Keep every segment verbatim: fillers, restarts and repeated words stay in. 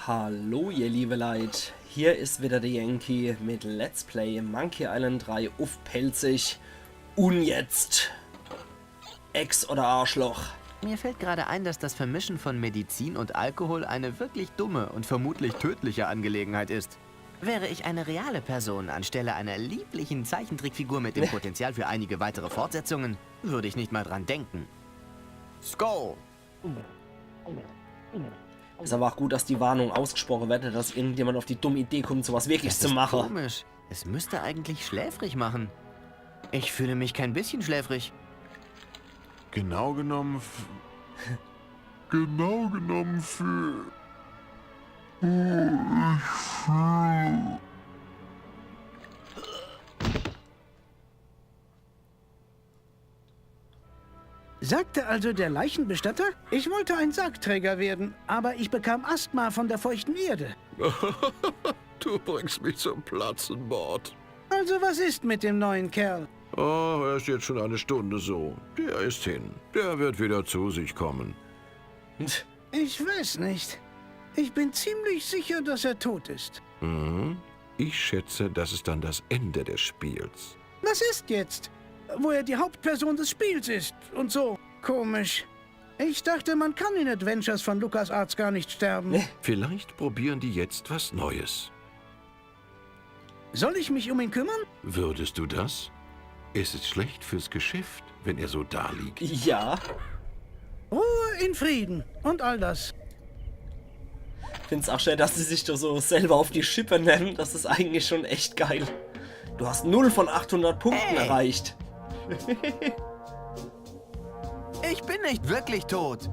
Hallo ihr liebe Leit, hier is wieder der Yankee mit Let's Play Monkey Island drei uff Pälzisch. Un jetzt Ex oder Arschloch. Mir fällt gerade ein, dass das Vermischen von Medizin und Alkohol eine wirklich dumme und vermutlich tödliche Angelegenheit ist. Wäre ich eine reale Person anstelle einer lieblichen Zeichentrickfigur mit dem Potenzial für einige weitere Fortsetzungen, würde ich nicht mal dran denken. Skull! Is aber auch gut, dass die Warnung ausgesprochen wird, dass irgendjemand auf die dumme Idee kommt, sowas wirklich Das zu ist machen. Komisch. Es müsste eigentlich schläfrig machen. Ich fühle mich kein bisschen schläfrig. Genau genommen. F genau genommen für. Sagte also der Leichenbestatter, ich wollte ein Sargträger werden, aber ich bekam Asthma von der feuchten Erde. Du bringst mich zum Platzen, Mord. Also was ist mit dem neuen Kerl? Oh, er ist jetzt schon eine Stunde so. Der ist hin. Der wird wieder zu sich kommen. Ich weiß nicht. Ich bin ziemlich sicher, dass er tot ist. Mhm. Ich schätze, das ist dann das Ende des Spiels. Was ist jetzt? Wo er die Hauptperson des Spiels ist und so. Komisch. Ich dachte, man kann in Adventures von LucasArts gar nicht sterben. Vielleicht probieren die jetzt was Neues. Soll ich mich um ihn kümmern? Würdest du das? Es ist schlecht fürs Geschäft, wenn er so da liegt. Ja. Ruhe in Frieden und all das. Find's auch schön, dass sie sich da so selber auf die Schippe nehmen. Das is eigentlich schon echt geil. Du hast null von achthundert Punkten Hey. Erreicht. Ich bin nicht wirklich tot.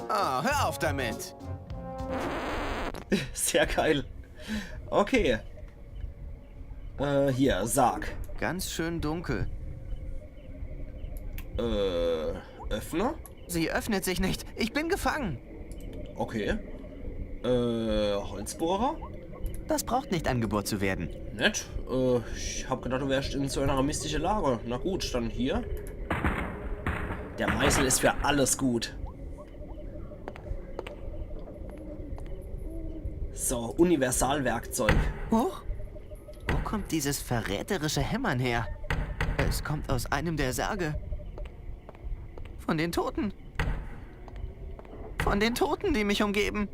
Ah, hör auf damit. Sehr geil. Okay. Äh, hier, Sarg. Ganz schön dunkel. Äh, öffne? Sie öffnet sich nicht. Ich bin gefangen. Okay. Äh, Holzbohrer? Das braucht nicht angebohrt zu werden. Nett. Äh, ich hab gedacht, du wärst in so einer mystischen Lage. Na gut, dann hier. Der Meißel is für alles gut. So, Universalwerkzeug. Huch? Wo kommt dieses verräterische Hämmern her? Es kommt aus einem der Särge. Von den Toten. Von den Toten, die mich umgeben.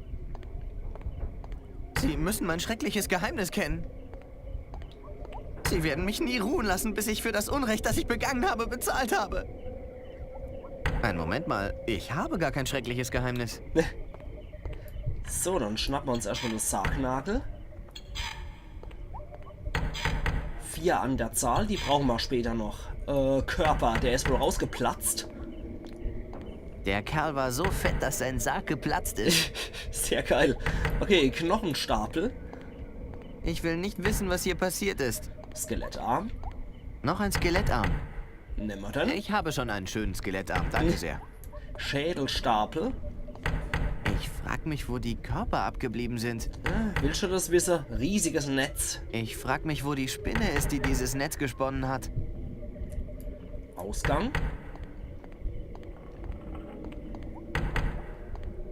Sie müssen mein schreckliches Geheimnis kennen. Sie werden mich nie ruhen lassen, bis ich für das Unrecht, das ich begangen habe, bezahlt habe. Ein Moment mal, ich habe gar kein schreckliches Geheimnis. So, dann schnappen wir uns erstmal das Sargnagel. Vier an der Zahl, die brauchen wir später noch. Äh, Körper, der is wohl rausgeplatzt. Der Kerl war so fett, dass sein Sarg geplatzt ist. Sehr geil. Okay, Knochenstapel. Ich will nicht wissen, was hier passiert ist. Skelettarm. Noch ein Skelettarm. Nehmen wir dann. Ich habe schon einen schönen Skelettarm, danke sehr. Schädelstapel. Ich frag mich, wo die Körper abgeblieben sind. Äh, willst du das wissen? Riesiges Netz. Ich frag mich, wo die Spinne ist, die dieses Netz gesponnen hat. Ausgang.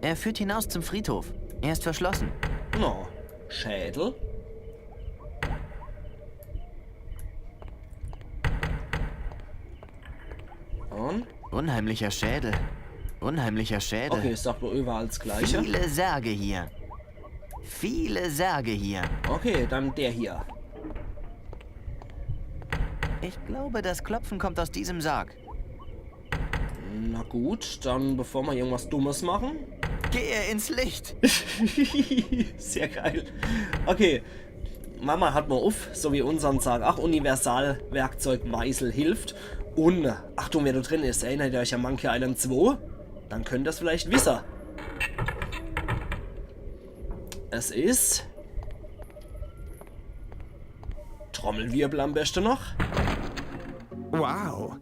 Er führt hinaus zum Friedhof. Er ist verschlossen. No. Schädel. Und? Unheimlicher Schädel. Unheimlicher Schädel. Okay, is doch nur überall das Gleiche. Viele Särge hier. Viele Särge hier. Okay, dann der hier. Ich glaube, das Klopfen kommt aus diesem Sarg. Na gut, dann bevor wir irgendwas Dummes machen. Gehe ins Licht. Sehr geil. Okay. Mama hat mal uff, so wie unsern Sarg. Ach, Universalwerkzeug Meißel hilft. Und Achtung, wer da drin is. Erinnert ihr euch an Monkey Island zwei? Dann könnt ihr's vielleicht wissen. Es is Trommelwirbel am besten noch. Wow.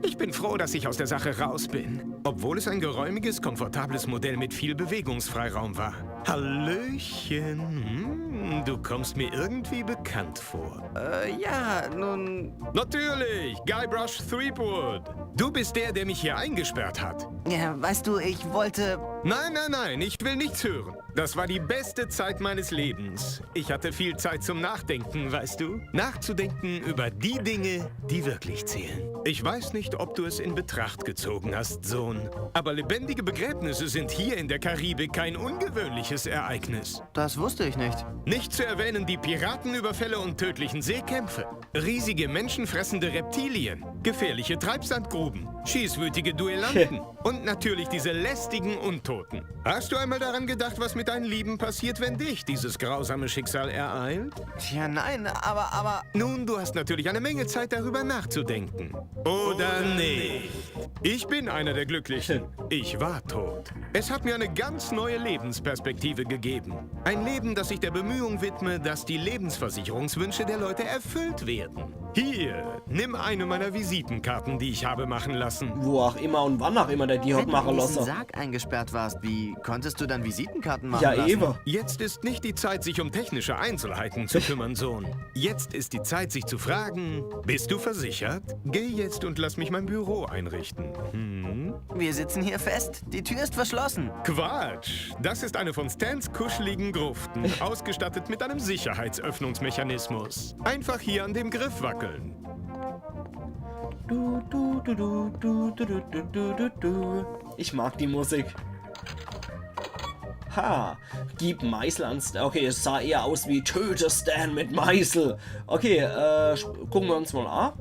Ich bin froh, dass ich aus der Sache raus bin. Obwohl es ein geräumiges, komfortables Modell mit viel Bewegungsfreiraum war. Hallöchen. Hm. Hm, du kommst mir irgendwie bekannt vor. Äh, ja, nun. Natürlich, Guybrush Threepwood. Du bist der, der mich hier eingesperrt hat. Ja, weißt du, ich wollte. Nein, nein, nein, ich will nichts hören. Das war die beste Zeit meines Lebens. Ich hatte viel Zeit zum Nachdenken, weißt du? Nachzudenken über die Dinge, die wirklich zählen. Ich weiß nicht, ob du es in Betracht gezogen hast, Sohn, aber lebendige Begräbnisse sind hier in der Karibik kein ungewöhnliches Ereignis. Das wusste ich nicht. Nicht zu erwähnen die Piratenüberfälle und tödlichen Seekämpfe. Riesige menschenfressende Reptilien, gefährliche Treibsandgruben, schießwütige Duellanten und natürlich diese lästigen Untoten. Hast du einmal daran gedacht, was mit deinen Lieben passiert, wenn dich dieses grausame Schicksal ereilt? Tja, nein, aber, aber. Nun, du hast natürlich eine Menge Zeit, darüber nachzudenken. Oder nicht? Ich bin einer der Glücklichen. Ich war tot. Es hat mir eine ganz neue Lebensperspektive gegeben. Ein Leben, das sich der Bemühung widme, dass die Lebensversicherungswünsche der Leute erfüllt werden. Hier, nimm eine meiner Visitenkarten, die ich habe machen lassen. Wo auch immer und wann auch immer der die hat mache lasse. Wenn du in diesen Sarg eingesperrt warst, wie konntest du dann Visitenkarten machen lassen? Ja, ewe. Jetzt ist nicht die Zeit, sich um technische Einzelheiten zu kümmern, Sohn. Jetzt ist die Zeit, sich zu fragen, bist du versichert? Geh jetzt und lass mich mein Büro einrichten. Hm? Wir sitzen hier fest. Die Tür ist verschlossen. Quatsch! Das ist eine von Stans kuscheligen Gruften, ausgestattet mit einem Sicherheitsöffnungsmechanismus. Einfach hier an dem Griff wackeln. Du, du, du, du. Ich mag die Musik. Ha, gib Meißel an St-, okay, es sah eher aus wie töte Stan mit Meißel. Okay, äh, sch-, gucke mer uns mal a.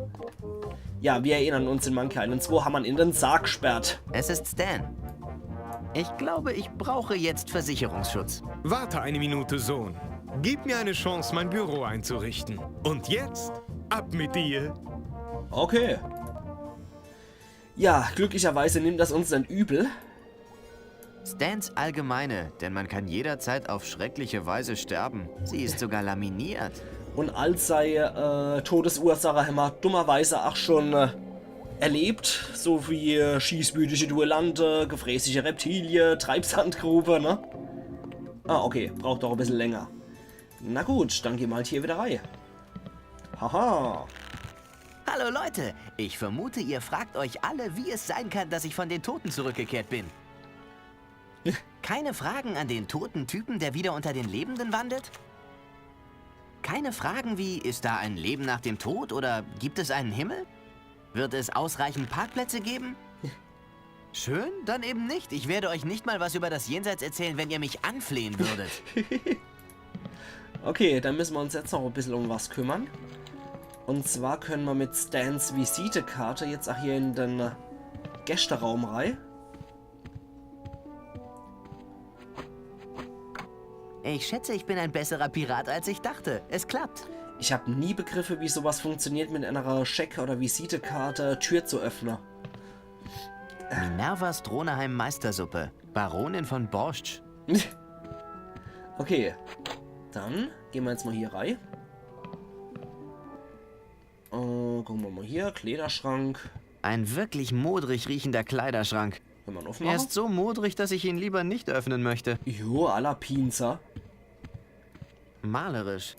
Ja, wir erinnern uns in Monkey Island zwei, hammer in den Sarg gesperrt. Es ist Stan. Ich glaube, ich brauche jetzt Versicherungsschutz. Warte eine Minute, Sohn. Gib mir eine Chance, mein Büro einzurichten. Und jetzt, ab mit dir. Okay. Ja, glücklicherweise nimmt das uns net übel. Stans Allgemeine, denn man kann jederzeit auf schreckliche Weise sterben. Sie ist sogar laminiert. Und als sei, äh, Todesursache hämmer dummerweise ach schon, äh, erlebt. So wie, äh, schießwütige Duellante, gefräßige Reptilie, Treibsandgrube, ne? Ah, okay. Braucht doch e bissel länger. Na gut, dann gehn mer halt hier wieder rei. Haha. Hallo Leute, ich vermute, ihr fragt euch alle, wie es sein kann, dass ich von den Toten zurückgekehrt bin. Keine Fragen an den toten Typen, der wieder unter den Lebenden wandelt? Keine Fragen wie, ist da ein Leben nach dem Tod oder gibt es einen Himmel? Wird es ausreichend Parkplätze geben? Schön, dann eben nicht. Ich werde euch nicht mal was über das Jenseits erzählen, wenn ihr mich anflehen würdet. Okay, dann müsse mer uns jetzt noch e bissel um was kümmern. Und zwar könne mer mit Stans Visitekarte jetzt ach hier in den, äh, Gästeraum rei. Ich schätze, ich bin ein besserer Pirat, als ich dachte. Es klappt. Ich hab nie begriffe, wie sowas funktioniert, mit einer Scheck- oder Visitekarte Tür zu öffne. Minervas Droneheim Meistersuppe, Baronin von Borscht. Okay, dann gehn mer jetzt mal hier rei. Äh, gucke mer mal hier, Kleiderschrank. Ein wirklich modrig riechender Kleiderschrank. Könne mer en uffmache? Er ist so modrig, dass ich ihn lieber nicht öffnen möchte. Jo, à la Pinzer. Malerisch.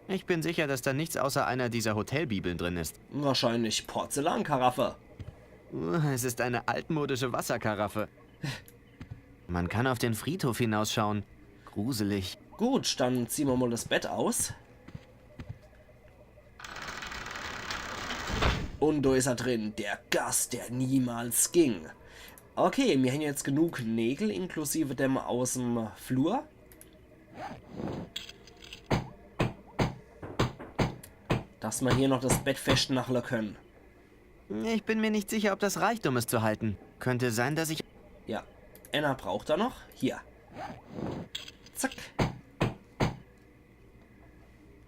Ich bin sicher, dass da nichts außer einer dieser Hotelbibeln drin ist. Wahrscheinlich Porzellankaraffe. Uh, es ist eine altmodische Wasserkaraffe. Man kann auf den Friedhof hinausschauen. Gruselig. Gut, dann ziehe mer mal das Bett aus. Und do is er drin, der Gast, der niemals ging. Okay, mir hän jetzt genug Nägel, inklusive dem aus'm Flur. Dass mer hier noch das Bett festnachle können. Ich bin mir nicht sicher, ob das reicht, um es zu halten. Könnte sein, dass ich. Ja, einer braucht er noch. Hier. Zack.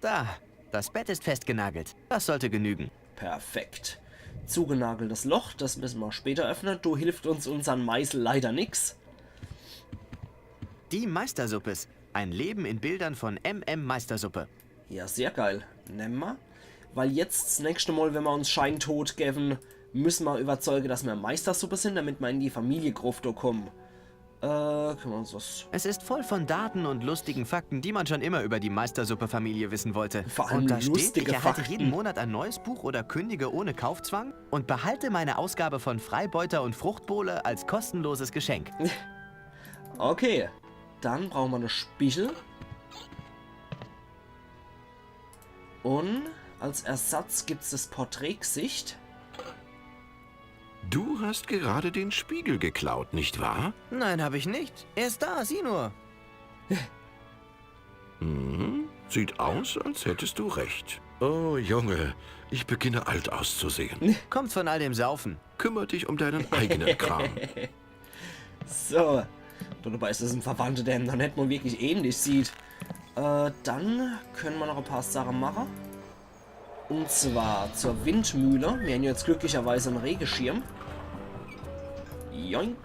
Da, das Bett ist festgenagelt. Das sollte genügen. Perfekt. Zugenageltes Loch, das müsse mer später öffne. Do hilft uns unsern Meißel leider nix. Die Meistersuppes. Ein Leben in Bildern von M M Meistersuppe. Ja, sehr geil. Nemme mer. Weil jetzt, s nächste Mal, wenn mer uns scheintot gewwe, müsse mer überzeuge, dass mer Meistersuppe sin, damit mer in die Familiegruft do komme. Äh, können wir uns was... Es ist voll von Daten und lustigen Fakten, die man schon immer über die Meistersuppe-Familie wissen wollte. Vor allem Und da steht, lustige ich erhalte jeden Fakten. Monat ein neues Buch oder kündige ohne Kaufzwang und behalte meine Ausgabe von Freibeuter und Fruchtbowle als kostenloses Geschenk. Okay, dann brauchen wir eine Spichel. Und als Ersatz gibt's das Porträtgesicht. Du hast gerade den Spiegel geklaut, nicht wahr? Nein, habe ich nicht. Er ist da, sieh nur. Hm, sieht aus, als hättest du recht. Oh Junge, ich beginne alt auszusehen. Kommt von all dem Saufen. Kümmer dich um deinen eigenen Kram. So, dabei ist das ein Verwandter, der ihm noch nicht mal wirklich ähnlich sieht. Äh, dann können wir noch ein paar Sachen machen. Und zwar zur Windmühle. Wir haben jetzt glücklicherweise einen Regenschirm. Joink.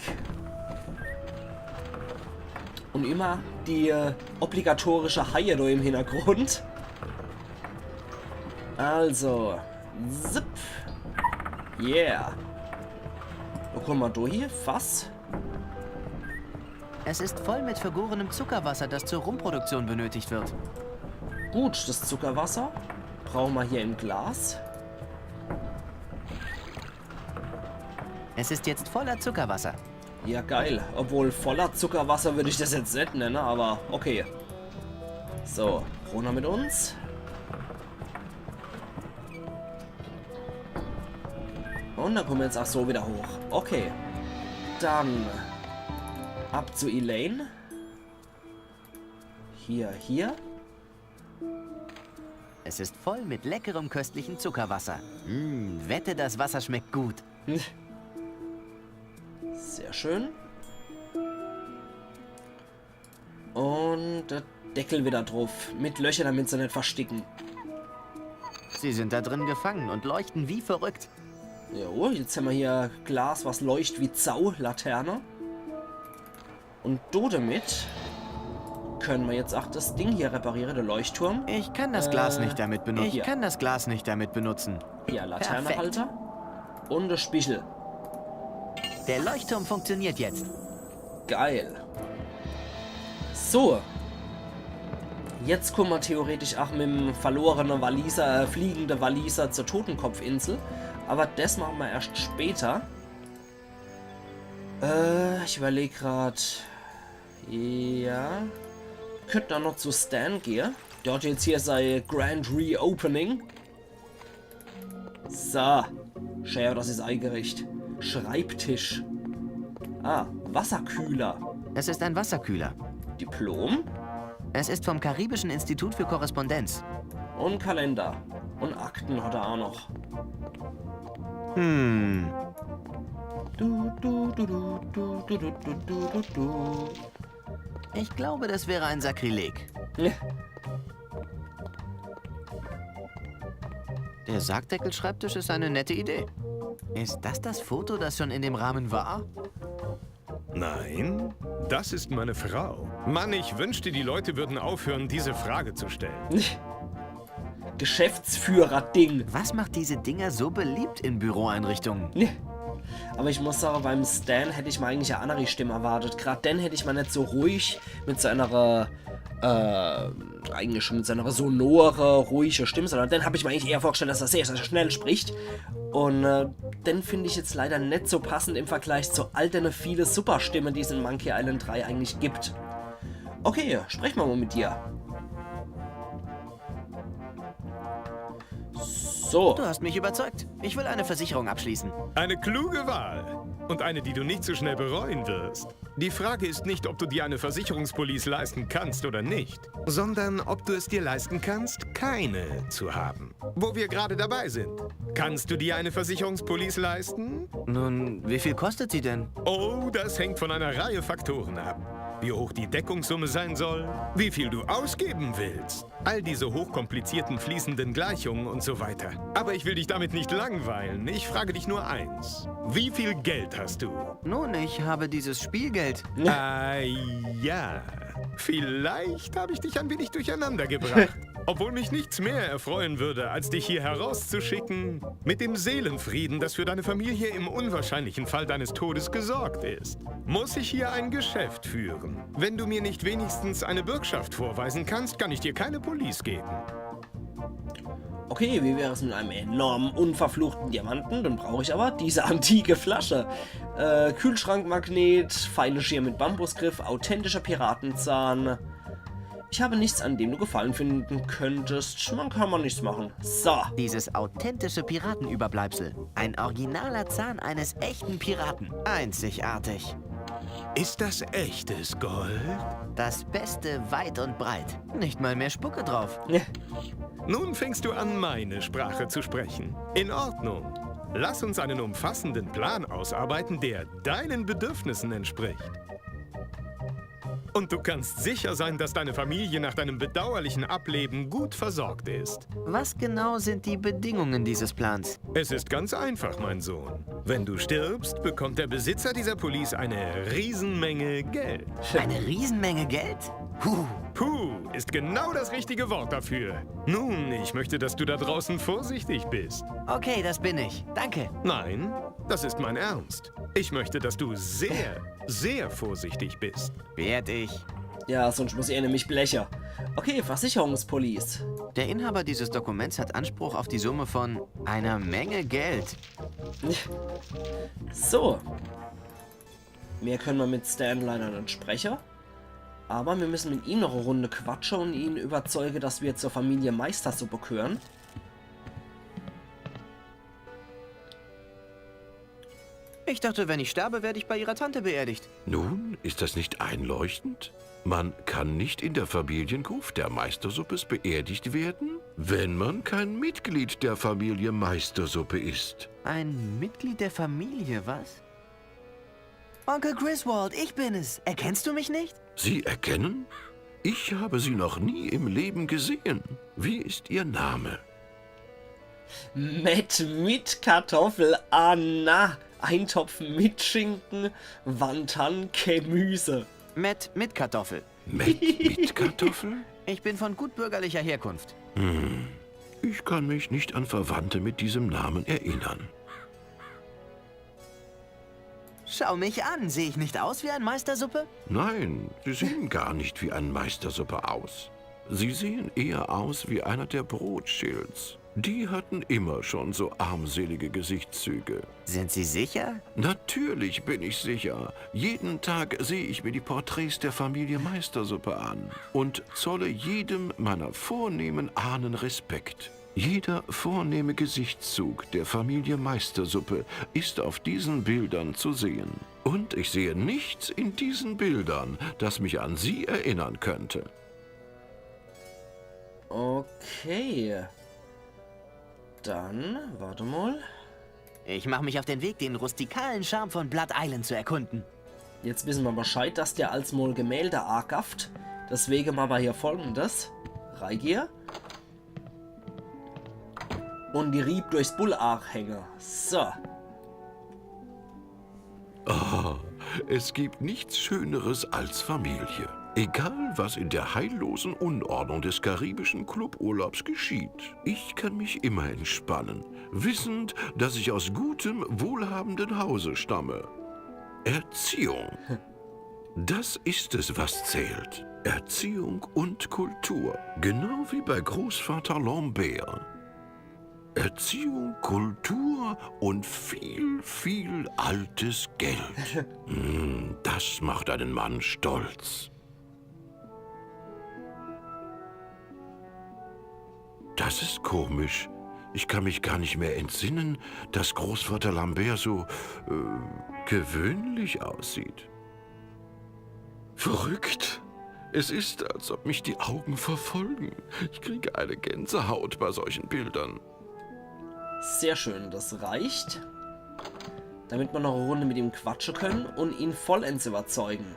Und immer die äh, obligatorische Haie da im Hintergrund. Also, zip. Yeah. Da kommen wir durch hier. Fass. Es ist voll mit vergorenem Zuckerwasser, das zur Rumproduktion benötigt wird. Gut, das Zuckerwasser brauchen wir hier im Glas. Es ist jetzt voller Zuckerwasser. Ja, geil. Obwohl, voller Zuckerwasser würde ich das jetzt nicht nennen, aber okay. So, runter mit uns. Und dann kommen wir jetzt auch so wieder hoch. Okay. Dann ab zu Elaine. Hier, hier. Es ist voll mit leckerem köstlichen Zuckerwasser. Hm, wette, das Wasser schmeckt gut. Sehr schön. Und der Deckel wieder drauf. Mit Löcher, damit sie nicht versticken. Sie sind da drin gefangen und leuchten wie verrückt. Jo, jetzt haben wir hier Glas, was leuchtet wie Sau, Laterne. Und do damit können wir jetzt auch das Ding hier reparieren, der Leuchtturm. Ich kann das Glas Äh, nicht damit benutzen. hier. Ich kann das Glas nicht damit benutzen. Ja, Laternehalter. Und der Spiegel. Der Leuchtturm funktioniert jetzt. Geil. So. Jetzt kommen wir theoretisch auch mit dem verlorenen Waliser, äh, fliegenden Waliser zur Totenkopfinsel. Aber das machen wir erst später. Äh, ich überleg grad. Ja. Könnt dann noch zu Stan gehen. Der hat jetzt hier sein Grand Reopening. So. Schön, das ist eingerichtet. Schreibtisch. Ah, Wasserkühler. Es ist ein Wasserkühler. Diplom Es ist vom Karibischen Institut für Korrespondenz. und Kalender. Und Akten hat er auch noch. Hm. Du, du, du, du, du, du, du, du, du, du, du. Ich glaube, das wäre ein Sakrileg. Ja. Der Sargdeckelschreibtisch ist eine nette Idee. Ist das das Foto, das schon in dem Rahmen war? Nein, das ist meine Frau. Mann, ich wünschte, die Leute würden aufhören, diese Frage zu stellen. Geschäftsführer-Ding. Was macht diese Dinger so beliebt in Büroeinrichtungen? Aber ich muss sagen, beim Stan hätte ich mir eigentlich eine andere Stimme erwartet. Gerade den hätte ich mir nicht so ruhig mit so einer, äh, eigentlich schon mit so einer sonore, ruhige Stimme, sondern den habe ich mir eigentlich eher vorgestellt, dass er sehr, sehr schnell spricht. Und äh, den finde ich jetzt leider nicht so passend im Vergleich zu all den vielen Superstimmen, die es in Monkey Island drei eigentlich gibt. Okay, sprechen wir mal mit dir. So. Du hast mich überzeugt. Ich will eine Versicherung abschließen. Eine kluge Wahl. Und eine, die du nicht so schnell bereuen wirst. Die Frage ist nicht, ob du dir eine Versicherungspolice leisten kannst oder nicht, sondern ob du es dir leisten kannst, keine zu haben. Wo wir gerade dabei sind. Kannst du dir eine Versicherungspolice leisten? Nun, wie viel kostet sie denn? Oh, das hängt von einer Reihe Faktoren ab. Wie hoch die Deckungssumme sein soll, wie viel du ausgeben willst. All diese hochkomplizierten fließenden Gleichungen und so weiter. Aber ich will dich damit nicht langweilen. Ich frage dich nur eins. Wie viel Geld hast du? Nun, ich habe dieses Spielgeld. Ah, ja. Vielleicht habe ich dich ein wenig durcheinander gebracht. Obwohl mich nichts mehr erfreuen würde, als dich hier herauszuschicken, mit dem Seelenfrieden, dass für deine Familie im unwahrscheinlichen Fall deines Todes gesorgt ist, muss ich hier ein Geschäft führen. Wenn du mir nicht wenigstens eine Bürgschaft vorweisen kannst, kann ich dir keine Police geben. Okay, wie wäre es mit einem enormen, unverfluchten Diamanten? Dann brauche ich aber diese antike Flasche. Äh, Kühlschrankmagnet, feine Schere mit Bambusgriff, authentischer Piratenzahn. Ich habe nichts, an dem du Gefallen finden könntest. Man kann man nichts machen. So. Dieses authentische Piratenüberbleibsel. Ein originaler Zahn eines echten Piraten. Einzigartig. Ist das echtes Gold? Das Beste weit und breit. Nicht mal mehr Spucke drauf. Nun fängst du an, meine Sprache zu sprechen. In Ordnung. Lass uns einen umfassenden Plan ausarbeiten, der deinen Bedürfnissen entspricht. Und du kannst sicher sein, dass deine Familie nach deinem bedauerlichen Ableben gut versorgt ist. Was genau sind die Bedingungen dieses Plans? Es ist ganz einfach, mein Sohn. Wenn du stirbst, bekommt der Besitzer dieser Police eine Riesenmenge Geld. Eine Riesenmenge Geld? Huh. Puh ist genau das richtige Wort dafür. Nun, ich möchte, dass du da draußen vorsichtig bist. Okay, das bin ich. Danke. Nein, das ist mein Ernst. Ich möchte, dass du sehr, sehr vorsichtig bist. Werd ich. Ja, sonst muss er nämlich bleche. Okay, Versicherungspolice. Der Inhaber dieses Dokuments hat Anspruch auf die Summe von einer Menge Geld. So. Mehr können wir mit Stan leider nicht sprechen. Aber wir müssen mit ihm noch eine Runde quatschen und ihn überzeugen, dass wir zur Familie Meistersuppe gehören. Ich dachte, wenn ich sterbe, werde ich bei ihrer Tante beerdigt. Nun, ist das nicht einleuchtend? Man kann nicht in der Familiengruft der Meistersuppes beerdigt werden, wenn man kein Mitglied der Familie Meistersuppe ist. Ein Mitglied der Familie, was? Onkel Griswold, ich bin es. Erkennst du mich nicht? Sie erkennen? Ich habe Sie noch nie im Leben gesehen. Wie ist Ihr Name? Mett mit Kartoffel, Anna. Eintopf mit Schinken, Wonton, Gemüse. Mett mit Kartoffel. Mett mit Kartoffel? Ich bin von gutbürgerlicher Herkunft. Hm. Ich kann mich nicht an Verwandte mit diesem Namen erinnern. Schau mich an, sehe ich nicht aus wie ein Meistersuppe? Nein, Sie sehen gar nicht wie ein Meistersuppe aus. Sie sehen eher aus wie einer der Rothschilds. Die hatten immer schon so armselige Gesichtszüge. Sind Sie sicher? Natürlich bin ich sicher. Jeden Tag sehe ich mir die Porträts der Familie Meistersuppe an und zolle jedem meiner vornehmen Ahnen Respekt. Jeder vornehme Gesichtszug der Familie Meistersuppe ist auf diesen Bildern zu sehen. Und ich sehe nichts in diesen Bildern, das mich an Sie erinnern könnte. Okay. Dann, warte mal. Ich mache mich auf den Weg, den rustikalen Charme von Blood Island zu erkunden. Jetzt wissen wir Bescheid, dass der als mal Gemälde agafft. Deswegen machen wir hier Folgendes. Reigier. Und die Rieb durchs Bullaach hänge. So. Ah, es gibt nichts Schöneres als Familie. Egal, was in der heillosen Unordnung des karibischen Cluburlaubs geschieht, ich kann mich immer entspannen, wissend, dass ich aus gutem, wohlhabenden Hause stamme. Erziehung. Das ist es, was zählt. Erziehung und Kultur. Genau wie bei Großvater Lambert. Erziehung, Kultur und viel, viel altes Geld. Hm, das macht einen Mann stolz. Das ist komisch. Ich kann mich gar nicht mehr entsinnen, dass Großvater Lambert so, äh, gewöhnlich aussieht. Verrückt. Es ist, als ob mich die Augen verfolgen. Ich kriege eine Gänsehaut bei solchen Bildern. Sehr schön, das reicht. Damit wir noch eine Runde mit ihm quatschen können und ihn vollends überzeugen.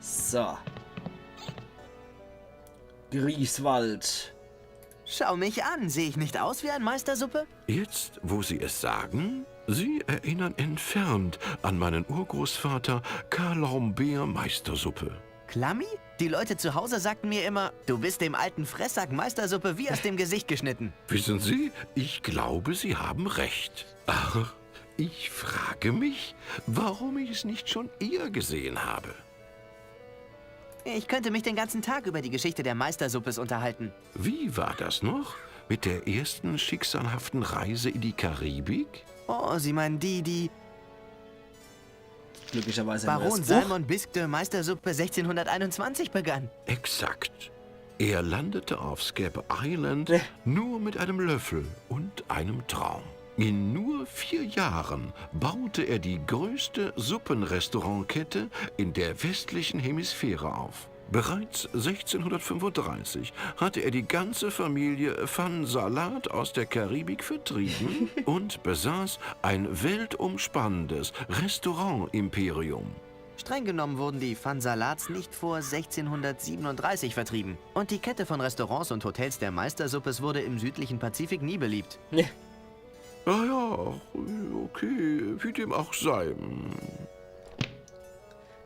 So. Griefswald. Schau mich an, sehe ich nicht aus wie ein Meistersuppe? Jetzt, wo Sie es sagen, Sie erinnern entfernt an meinen Urgroßvater Karl Lambert Meistersuppe. Klammi? Die Leute zu Hause sagten mir immer, du bist dem alten Fresssack Meistersuppe wie aus dem Gesicht geschnitten. Wissen Sie, ich glaube, Sie haben recht. Ach, ich frage mich, warum ich es nicht schon eher gesehen habe. Ich könnte mich den ganzen Tag über die Geschichte der Meistersuppes unterhalten. Wie war das noch? Mit der ersten schicksalhaften Reise in die Karibik? Oh, Sie meinen die, die Glücklicherweise ein Baron neues Buch. Simon Bisque de Meistersuppe sechzehnhunderteinundzwanzig begann. Exakt. Er landete auf Scapa Island Ne. Nur mit einem Löffel und einem Traum. In nur vier Jahren baute er die größte Suppenrestaurantkette in der westlichen Hemisphäre auf. Bereits sechzehnhundertfünfunddreißig hatte er die ganze Familie Van Salat aus der Karibik vertrieben und besaß ein weltumspannendes Restaurant-Imperium. Streng genommen wurden die Van Salats nicht vor sechzehnhundertsiebenunddreißig vertrieben. Und die Kette von Restaurants und Hotels der Meistersuppes wurde im südlichen Pazifik nie beliebt. Ne. Ah ja, okay, wie dem auch sei.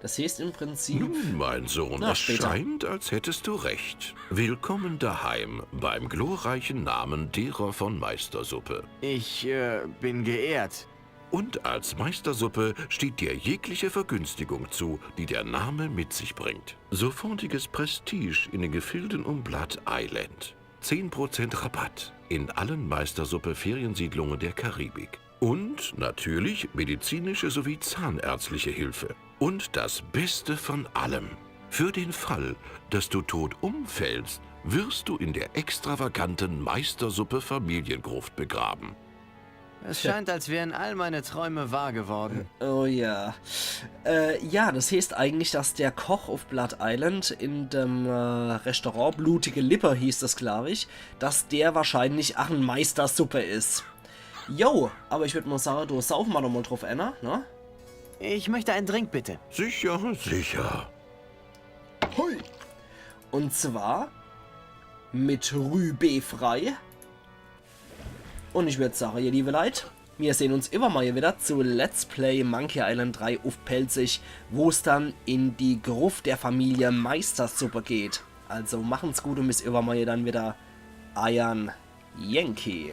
Das heißt im Prinzip. Nun, mein Sohn, Na, es später. scheint, als hättest du recht. Willkommen daheim beim glorreichen Namen derer von Meistersuppe. Ich äh, bin geehrt. Und als Meistersuppe steht dir jegliche Vergünstigung zu, die der Name mit sich bringt. Sofortiges Prestige in den Gefilden um Blood Island. Zehn Prozent Rabatt in allen Meistersuppe-Feriensiedlungen der Karibik. Und natürlich medizinische sowie zahnärztliche Hilfe. Und das Beste von allem. Für den Fall, dass du tot umfällst, wirst du in der extravaganten Meistersuppe-Familiengruft begraben. Es scheint, als wären all meine Träume wahr geworden. Oh ja. Äh, ja, das heißt eigentlich, dass der Koch auf Blood Island in dem äh, Restaurant Blutige Lippe hieß das, glaube ich, dass der wahrscheinlich ach en Meistersuppe is. Jo, aber ich würd mal sagen, do saufen wir doch mal drauf einer, ne? Ich möchte einen Drink, bitte. Sicher, sicher. Hui. Und zwar mit Rübefrei. Und ich würd sagen, ihr liebe Leit, wir sehen uns übermorgen wieder zu Let's Play Monkey Island drei auf Pälzisch, wo's dann in die Gruft der Familie Meistersuppe geht. Also machen's gut und bis übermorgen dann wieder. Eiern Yankee.